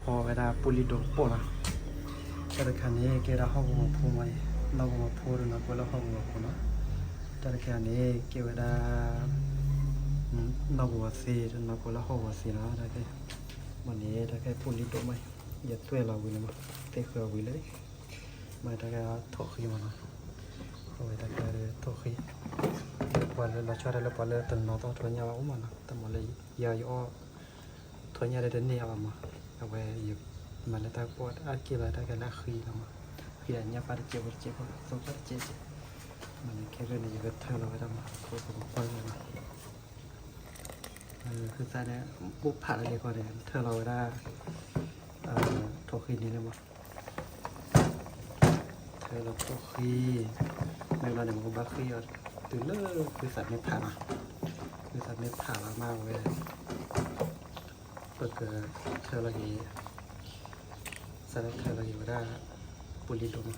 အဝဲဒၣ်ပူလံၣ်ဒိၣ်ကပိာ်နီၤ, တၢ်တခါန့ၣ် ကဲဝဲဒၣ်ဟီၣ်ကဝီၤဖိမး, နီၢ်ကဝီၤဖိဒီးနီၢ်ကဝီၤလၢဟီၣ်ကဝီၤဖိနီၤ, တၢ်တခါန့ၣ် ကဲဝဲဒၣ် နီၢ်ကဝီၤသ့ နီၢ်ကဝီၤလၢဟီၣ်ကဝီၤသ့နီၤ, တၢ်ခဲ မ့ၢ်န့ၣ် တၢ်ခဲပူလံၣ်ဒိၣ်မး, ယသွဲၣ်လီၤဝံၤလၢမး, သ့ၣ်ဃုအီၤဝံၤလၢ မ့ၢ်တၢ်ခဲထီၣ်ဃံမးနီၤ, အဝဲတၢ်ခဲထီၣ်ဃံ, ပှၤလၢလီၤဆီဒၣ်လၢပှၤလၢတနီၤသီထိးညၣ်ဘၣ်အိၣ်မးနီၤ, တမ့ၢ်လၢယၤယအီၣ် ထိးညၣ်ဒီးတန့ၢ်အီၤဘၣ်မး, အဝဲယမၤလၢတၢ်ကပီၣ်အါတက့ၢ်လီၤ, တၢ်ခဲလၢအဃံလီၤမး, ဃံအညၣ်ပၣ်တကဲးဖိတကဲးဖိ သိပၣ်တကဲးကဲး, မ့ၢ်န့ၣ်ခဲဖဲန့ၣ် ယကထၢလီၤဝဲဒၣ်မး ခိၣ်သပှၢ်လီၤမး ဃုသးန့ၣ် အိၣ်ဖးလၢလံၤဃီန့ၣ် ထၢလီၤဝဲဒၣ် ထိၣ်ဃံန့ၣ်လၢမး, ထၢလီၤထိၣ်ဃံ, မ့ၢ်ဘျီန့ၣ် ပကဘၣ်ဃ့အီၤတုၤလၢဃုသးမ့ၢ်ဖးမး, ဃုသးမ့ၢ်ဖးလီၤမးဝဲ ပကထၢလီၤက့ၤ စးထီၣ်ထၢလီၤက့ၤဝဲဒၣ် ပူလံၣ်ဒိၣ်မး,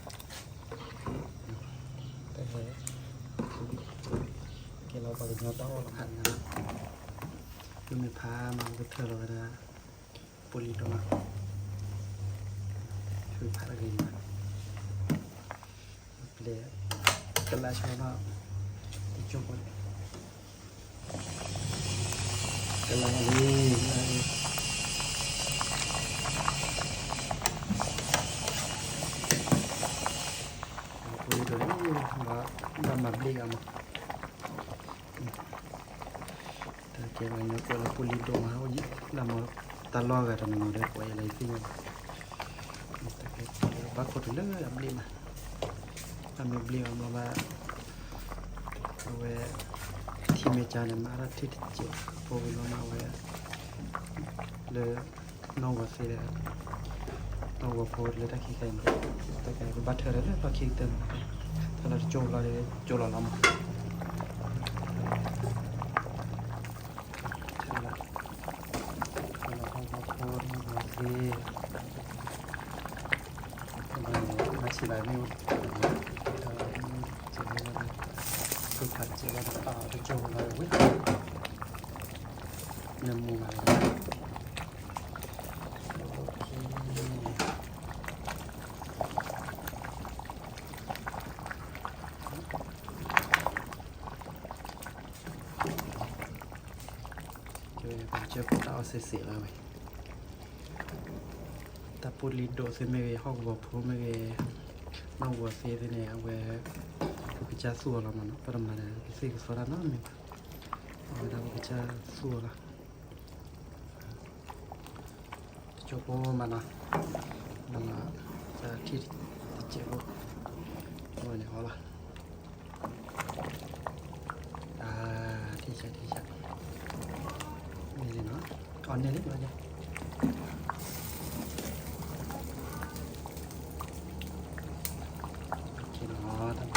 တၢ်ခဲ ကဲလီၤပှၤကညီတၢ်အီၣ်လီၤဖးန့ၣ်, မ့မ့ၢ်ဖးမး ပကထၢလီၤဝဲဒၣ် ပူလံၣ်ဒိၣ်မး, ဖုဖးတဂ့ၤမး, ပျဲ ကလၢ်ဆီနီၤ, တကၠိဖိန့ၣ် ကလၢ်လံ ပူလံၣ်ဒိၣ်န့ၣ် ဘၣ်မၤဘျ့ၣ်ဂၤမး, တၢ်ကဲလီၤညီကွဲးလၢပူလံၣ်ဒိၣ်မး, လၢမ့ၢ်တၢ်လီၢ်ဂၤတနီၤနီၤဒီး ပှၤယလဲၤသ့ၣ်ညါဘၣ်, တၢ်ကဲဘၣ်ခိၣ်တုၤလၢအဘျ့ၣ်မး, အမ့ၢ်ဘျ့ၣ်အီၤဘျီဘၣ်, အဝဲ ထံမ့ၢ်ကၢန့ၣ် မၤအါထီၣ်ထံတစဲးဖိဝံၤလီၤမး အဝဲ လၢ နီၢ်ဝီၤသ့ဒီး နီၢ်ဝီၤဖိလၢတၢ်ခံခါအံၤန့ၣ် တၢ်ကဘၣ်ထၢဒီးလၢလီၢ်ခံကတၢၢ်န့ၣ် ထၢလီၤတကၠိဘျီဒီး ကၠိလီၤလီၤမး ထၢလီၤ ထၢလီၤဟီၣ်ဖိနီၢ်ဝီၤသ့ မၤဆံးလၢမ့ၢ် ထၢလီၤမ့ၢ်စဲးလီၤဒီး ဖုဖးစဲးလီၤဒီး ပာ်အီၤတကၠိလီၤဝံၤ နမူဘၣ်လီၤ ကဲ ပကစၢၢ်ဖိတၢ်အီၣ်စ့စ့လီၤဝဲ တၢ်ပူလံၤဒိၣ်သ့မ့ၢ်ဂ့ၤ ဟီၣ်ကဝီၤဖိမ့ၢ်ဂ့ၤ နီၢ်ဝီၤသ့သ့ၣ်န့ၣ် အဝဲ ပကစၢ်သူၣ်အီၤလီၤမးနီၤ ပတမၤဒီး ပသ့ၣ်ကသီတၢ်နီတမံၤဘၣ် အဝဲဒၣ်ပကစၢ်သူၣ်အီၤလီၤ တကၠိဖိမးနီၤ မၤနီၤ တၢ်ထံၣ်တစဲးဖိ အဝဲန့ၣ်အီၤလီၤ ထံၣ်ဆၢထံၣ်ဆၢ န့ၣ်လီၤ အီၤန့ၣ်လံ လီၤ တၢ်